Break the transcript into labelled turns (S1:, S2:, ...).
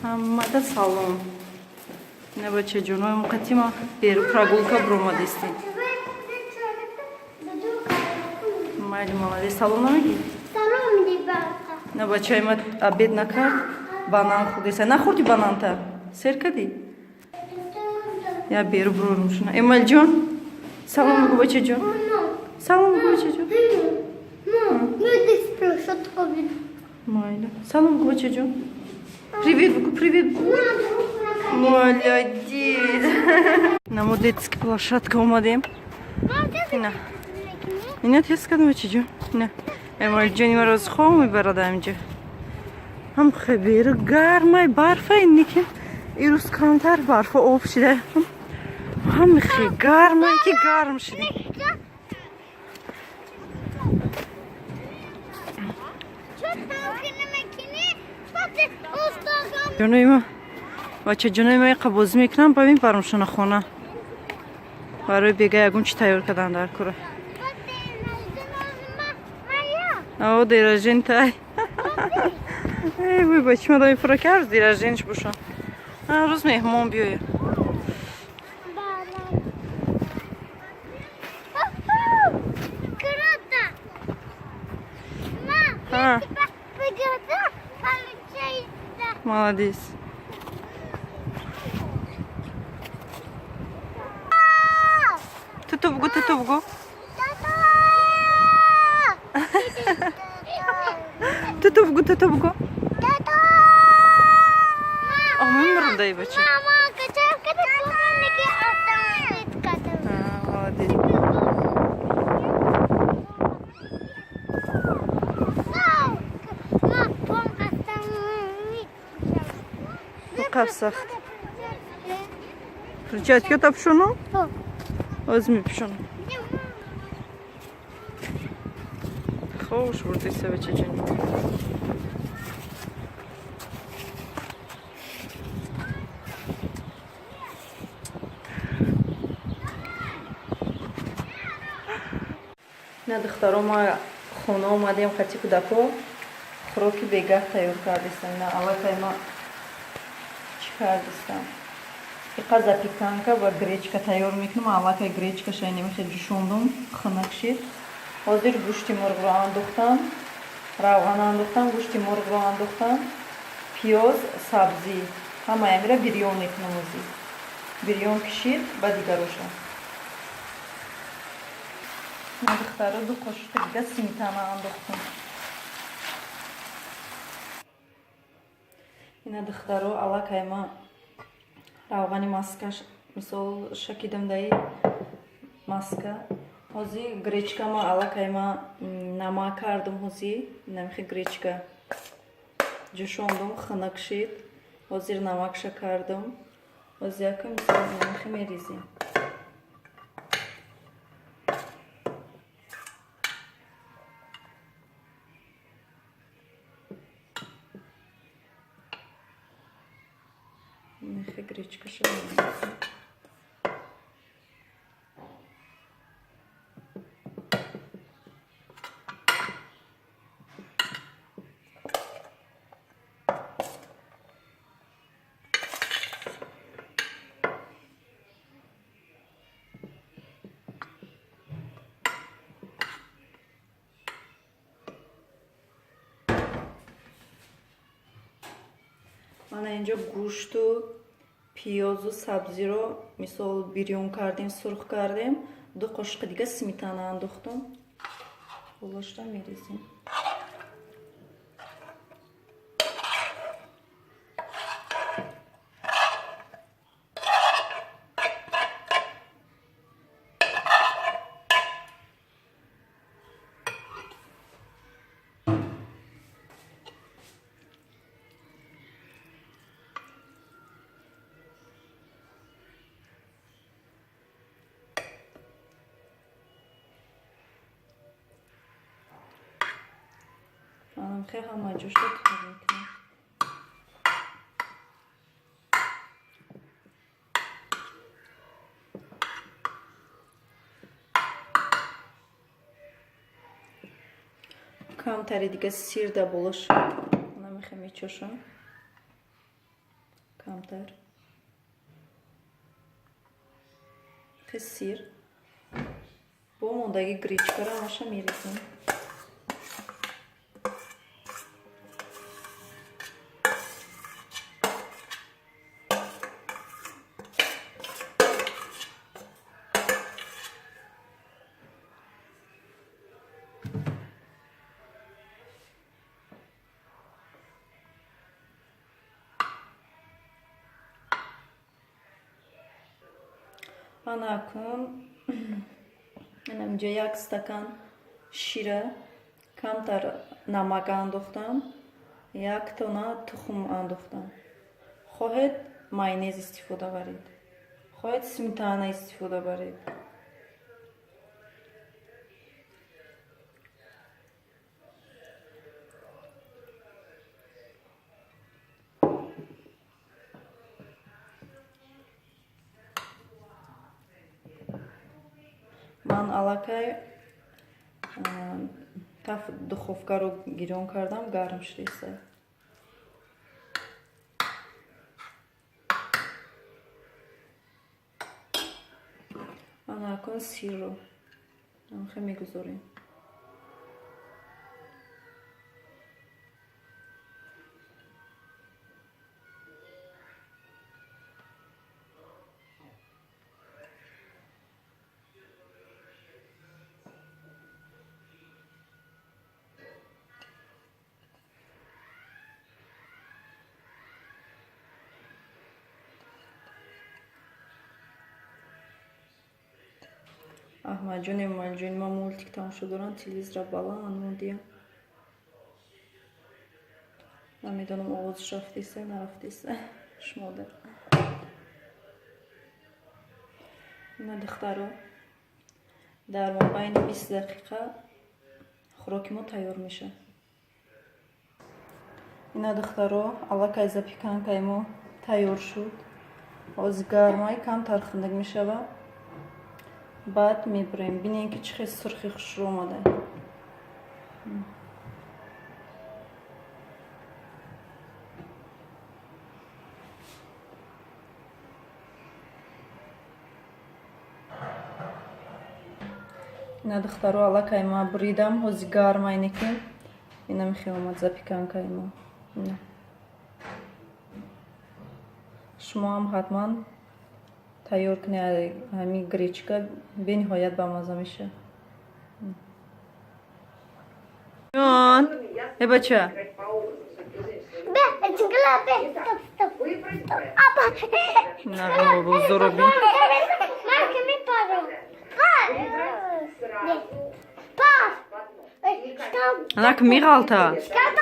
S1: Ҳамада салом. Ина бачаҷонои муқатима беру прогулка буромадистем. Майли, молодец. Салом намегӣ?
S2: Салом, ребята.
S1: На, бачаи ма обед накард, банан хӯрдеса. Нахӯрди бананта? Сер кардӣ? Я беру бурорум шуна. Эмалҷон, салом бигӯ, бачаҷон. Салом бигӯ, бачаҷон. Майли. Салом бигӯ, бачаҷон. Привет бигӯ, привет бигӯ. Молодец. На детский площадка омадем. Ина. Ина тест кардам, бачаҷон. Ина. Эмалҷони маро хоб мебарад инҷа. Ҳам хеберу гармай, барфа никин. Ирӯз камтар барфа об шида. Ҳам хе гармай ки гарм шида. Ҷонои ма, бачаҷонои ма иқа бозӣ мекунам, ба мебарамшона хона. Барои бега ягон чи тайёр кардан дар кура. О, день тай. Эй, вой, бачи мада мефура ки ҳар рӯз день рожденияш боша. Ҳар рӯз меҳмон биёя.
S2: Круто! Мам,
S1: А.
S2: я тебя приготовила, получается.
S1: Молодец. Туту бугу, туту бугу.
S2: Та-та!
S1: Туту бугу, туту бугу.
S2: Та-та!
S1: О, мемирам дай бача.
S2: Мама, качалка, ты
S1: А, молодец. Қап сахт. Перчатка тапшону? Оз мепӯшонам. Хош бурдиса, бачаҷон. На, духтаро, ма хона омадем, хати кӯдако хӯроки бегаҳ тайёр кардистам. На, аллакай ма чӣ кардистам? Иқа запеканка ва гречка тайёр мекунам. Аллакай гречкаша немихе ҷӯшондум, хунак шид. Ҳозир гӯшти мурғро андохтам, равған андохтам, гӯшти мурғро андохтам, пиёз, сабзӣ, ҳамаи амира бирён мекунам. Озир бирён кишид, ба дигароша. На, духтаро, 2 қошуқи дига сметана андохтам. Ина, духтаро, аллакай ма равғани маскаш мисол шакидам даи маска. Ҳозир гречка ма аллакай ма намак кардум. Ҳозир намихи гречка ҷӯшондум, хунак шид, ҳозир намакша кардум. Ҳозир яка мисол намихи меризем. Мехе гречкаша меризем. Мана инҷо гӯшту пиёзу сабзиро мисол бирён кардем, сурх кардем. 2 қошуқи дига сметана андохтум. Болошта мерезем. Манам хе ҳама ҷошта тайёр мекунем. Камтари дига сир да болош намехе мечошам. Камтар. Хе сир. Бо мондаги гречкаро ҳамаша мерезем. Ана акнун инҷа як стакан шира, камтар намак андохтам, як тона тухм андохтам. Хоҳед, майонез истифода баред, хоҳед, сметана истифода баред. Ман аллакай таф духовкаро гирён кардам, гарм шудеста. Ана акун сирро амхе мегузорем. Аҳмадҷон, Эмомалиҷон ма мультик тамошо доранд, телевизора баланд мондиям. Намедонам, овозаш рафтеса, нарафтеса шумода. Ина, духтаро, дар мобайни 20 дақиқа хӯроки мо тайёр мешавад. Ина, духтаро, аллакай запеканкаи мо тайёр шуд. Ҳозир гармай камтар хунук мешавад, баъд мебурем. Бинем, ки чӣ хел сурхи хушрӯ омада. Ина, духтаро, аллакай ма буридам. Ҳозир гармайне, ки ина мехел омад запеканкаи мо. Ина, шумо ҳам ҳатман тайёр кунед. Ҳамин гречка бениҳоят бамаза мешавад. Ҷон, э бача.
S2: Бе, чингала, бе, стоп, стоп. Апа.
S1: Бозоро бин.
S2: Марка ми пару. Пар. Не. Пар. Стоп.
S1: Анак миғалта.
S2: Стоп.